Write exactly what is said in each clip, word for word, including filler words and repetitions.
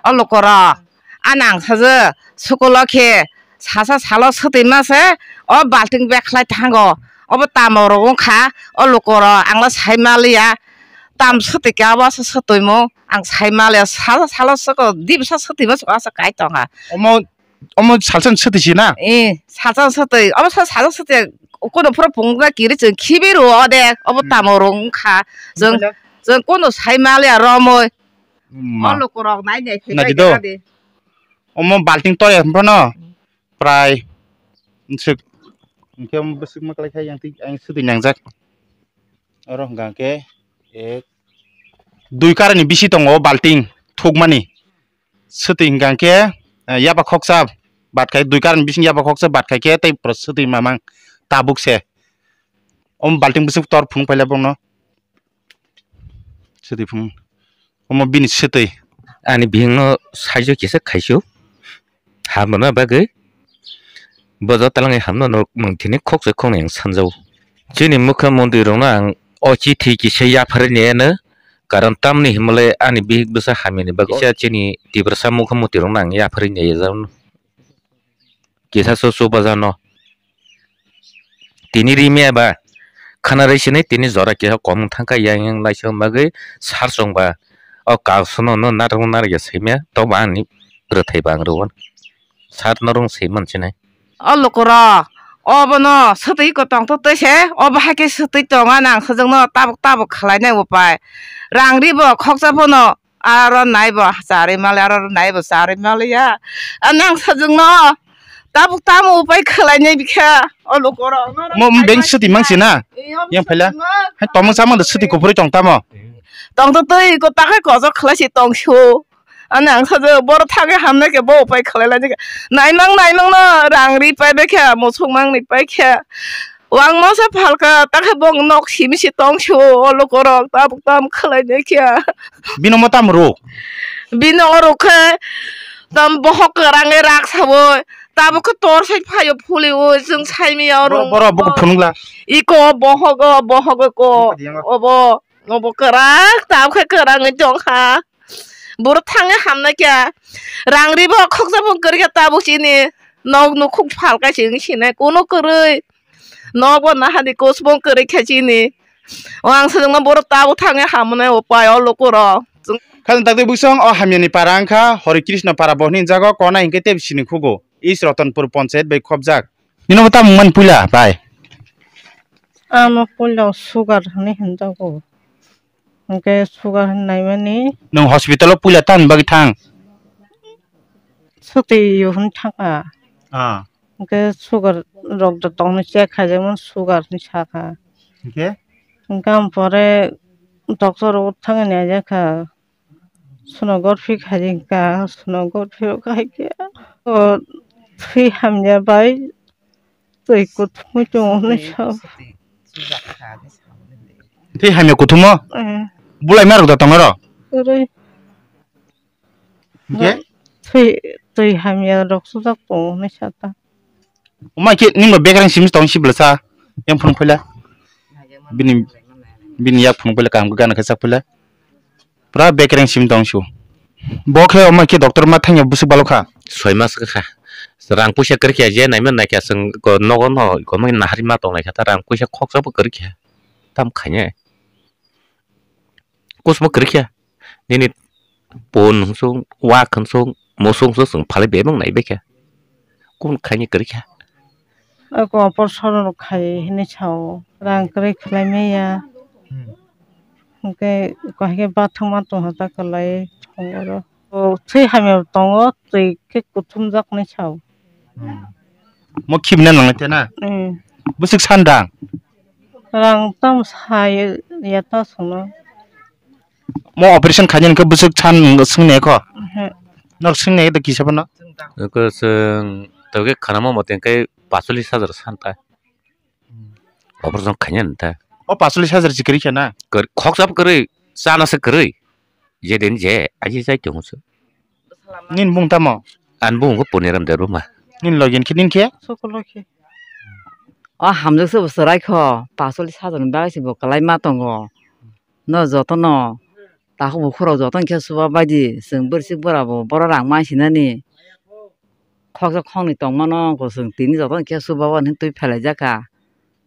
O lukorok, ani ang sajak, school o khe sasa salo swtwi ma se, o balting bag khlai thango. Obo tamo rok wng kha, o lukorok ang le sai ma liya. Tam swtwi khe obo se swtwi mung, ang sai ma liya. Sasa salo swkang di bwsa swtwi ma se asa kai tong kha. Omo, omo salsa ni swtwi si na? Eh, salsa ni swtwi. Obo sa salsa swtwi. Kono phuru pung ga kiri chwng khibi rw o de. Obo tamo rok wng kha. Chwng, chwng kono sai ma liya romwi. O lukorok nai nai phai. Omo balting toya phano prai nsuk. Hwnkhe omo bwswk ma kwlai kha yang twi ang swtwi nangjak. Oro hwnkha khe ek dui karani bisi tongo o balting thukmani. Swtwi hwnkha khe, eh, yaba khoksa bat khai dui karani bising yaba khoksa bat khai khe tei pura swtwi mamang tabuk se. Omo balting bwswk tor phunuk paila bongno. Swtwi phunuk. Omo bini swtwi. Ani bihikno saijo kisa khaisio. Hamrwna bagwi. Bo joto langwi hamno norok mung thini khoksa khoknwi ang sanjao. Chini mukha montri rokno ang o chithi kisa yapharwi naiano. Karon tamni himle ani bihik bwsa hamyani bagwi kisa chini Tiprasa mukha montri rokno ang yapharwi naiya. Kisa su su bajano. Tini rimya ba khana rwi sini tini jora kisa komung thangkha yang yang laisong bagwi sar chwngba o kak sono no narwk narwk ya simi ya toba ani rwthai bang rw sar norwng swi man sinai. O lukurok obono swtwi ko tong twtwi se obo hai khe swtwi tongo nang sajwkno tabuk tabuk khlainai upai rang ribo khoksa phano. Aro naibo charwi mali, aro naibo charwi mali ya. Nang sajwkno tabuk tamo upai khlainai bikha o lukorok. Mo beng swtwi mangsi na? Yang phaila. Hai tomung chamang da swtwi kuphurwi tong tamo? Tong to twi ko takhai kojok khlai si tong su. Ani ang sajwk boro thangwi hamnai khe bo upai khlai lai nai khe. Naimang naimang no rang ri pai bai khe, musuk mang ni pai khe. Wangma sa phalka, takhe bong nok simi si tong si o, o lukorok tabuk tam khlai nai khe. Bino mo tam ro? Bino oro khe tam bohok kwrang e rak sawi, tabuk khe tor sai phaio phuli o, chwng sai mi ya oro. Boro, boro, boko phunukla. Iko bohok o, bohok o ko. Obo, obo kwrang, tabuk khe kwrang e tong kha. Boro thangwi hamnai khe. Rang ribo khoksa phung kwrwi khe tabuk chini. Nok nukhung phalkai se wng sinai. Kuno kwrwi. Nok bo nahani kusubung kwrwi khe chini. O ang sajwkno boro tabuk thangwi hamnai upai o lukurok. Khajang takti bwsong o hamyani para wngkha Hori Krishna para bo hwnwi jago kona hinkhe tei sini khugo. East Ratanpur Panchayat bai khobjak. Nino bo tamo mani puila bai? Ano puila sugar hwnwi hinjago. Hwnkhe sugar hwnwi naimani. Nwng hospital o puila tamni bagwi thang? Swtwi hwn thangkha. Ah. Hwnkhe sugar rok da tongni check khaijakmani sugar hwnwi sakha. Hwnkhe? Hwnkhe ampore doctor o thangwi naijakha. Sonography khaijak kha, sonography rok khaikhe o thwi hamya bai twi kuthumwi tongo hinwi sao. Twi hamya kuthumo? Eh. Bulai ma rok da tongo ro? Kwrwi. Hwnkhe? Twi, twi hamya rok sujak tongo hinwi sata. Omo khe nini bo bekereng simi tong si bwlasa. Yang phunuk phaila. Bini, bini yak phunuk phaila kaham khe gana khe sak phaila. Pura bekereng simi tong si. Bo khe omo khe doctor ma thangya bwswk balo kha. Soi mas kha. Rang puisa kwrwi kha je naima naikha chwng nogo no kono nahari ma tong lai kha ta rang puisa khoksa bo kwrwi kha. Tam khainai. Kusmo kwrwi kha. Nini pon hwnsong, wak hwnsong, mosong hwnsong chwng phalwi bebak nai bai kha. Kung khaini kwrwi kha. Eko operation rok khai hinwi sao, rang kwrwi khlai maya. Hmm. Hwnkhe kahai khe bathwkma tongha ta kwlai thong oro. O thwi hamya tongo, twi khe kuthumjak hinwi sao. Hmm. Mo khibina nang te na? Hmm. Bwswk san rang? Rang tam sa ya ta sono. Mo operation khainani khe bwswk san swngni ekho? Ehe. Nok swngni ekho kisa phano? Eko chwng toke khanama mote khe pasolis hajar san ta. Operation khainani ta. O pasolis hajar si kwrwi khe na? Kwr-, khoksa bo kwrwi, chana se kwrwi. Je din je, aji jai tong se. Nini bung tamo? Ani bung khe Poniram Debbarma. Nini logi khe nini khe? Sokolo khe. O hamjak se bo chwrai kho, pasolis hajar ni bagwi se bo kwlai ma tongo. No jotono Takhuk bukhuk rok jotono khe chuba bai di, chwng bwrwsik bwrabo boro rang ma sinani. Khoksa khoknwi tongmano, chwng tini jotono khe chuba bai hinwi twi phelaijak kha.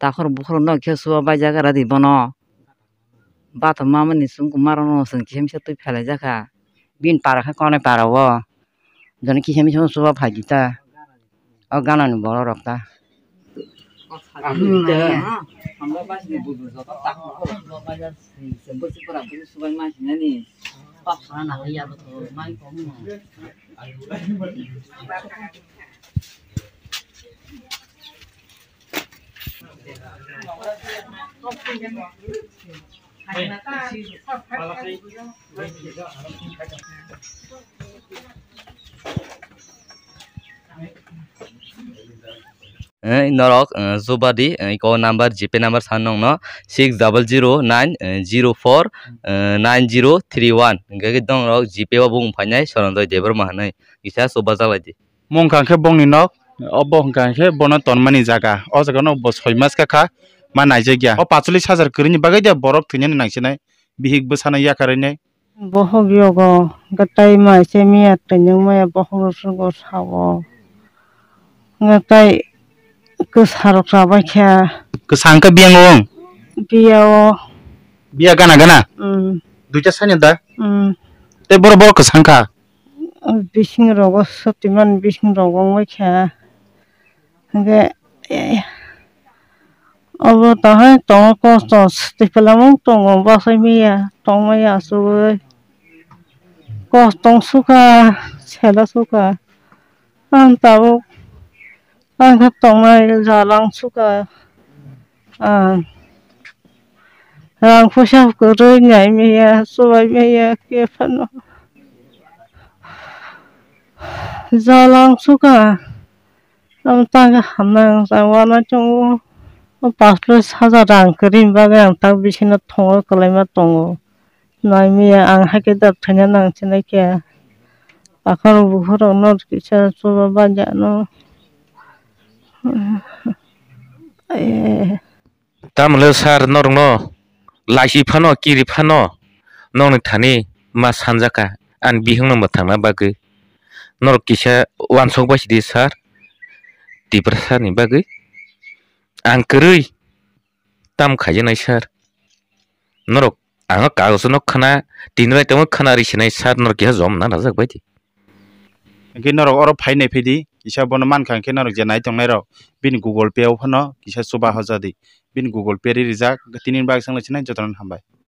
Takhuk bukhuk rokno khe chuba baijak kha rw di bono. Bathum mamani chwng kumarokno chwng kisa misa twi phelaijak kha. Bini para khe konai para o. Jani kisa misa chuba phai di ta. O gana ni borok rok ta. Eh, norok, eh, chuba di, eh, iko number, GPay number san nongno, six double zero nine zero four nine zero three one. Hingke khe norok GPay o bung phainai Soronjoy Debbarma hinui kisa chuba jalai di. Mung kha khe bongni nok, obo hwnkha khe bono tonmani jaga. O jaga no bo soi mas kha kha ma naijak ya. O pachulis hajar kwrwini bagwi de borok thwinani nangsinai, bihik bwsano yakarwi nai. Bohok yogo, gatai mai se miya twi nang maya bohok rw sugo sao. Gatai kwsa rok chabai kha. Kwsa hwnkhe biyang o? Biya o. Biya gana gana? Mm. Duita sani da? Mm. Tei boro boro kwsa wngkha? Bising rogo sotiman bising rogo wngwi kha. Hingke, eh, obo tahai tongo kosto, twi pelamung tongo, bachai maya, tongmaya asugwi. Kos tong sukha, sela sukha. Ang tabuk, ang khe tongnai jalang sukha. Ang rang puisa kwrwi nai maya, chubai maya, khe phano. Jalang sukha. Ang tang hamnang sa wana chungo. O pachulis hajar rang kwrwini bagwi ang tak bisino thongo kwlaima tongo. Nai maya ang haikhe da thwina nang sinai khe. Takhorok bukhorokno kisa chuba bajano. Eh. Tamole sir, norokno laisi phano, kiri phano, nokni thani ma sanjaka, ani bihikno mwthangna bagwi. Norok kisa uansuk bai sidi sir, Tiprasa ni bagwi. Ang kwrwi tam khaijaknai sir. Norok ang o kagoso no khna, tini bai tongma khna ri sinai sir, norok kisa jom na najak bai di. Hingke norok oro phai nai phai di, kisa bono mankha hingke norok je nai tongnai rok, bini Google Pay o phano kisa chuba hoja di, bini Google Pay ri rijak, tini bagwi swng lai sinai jotono hambai.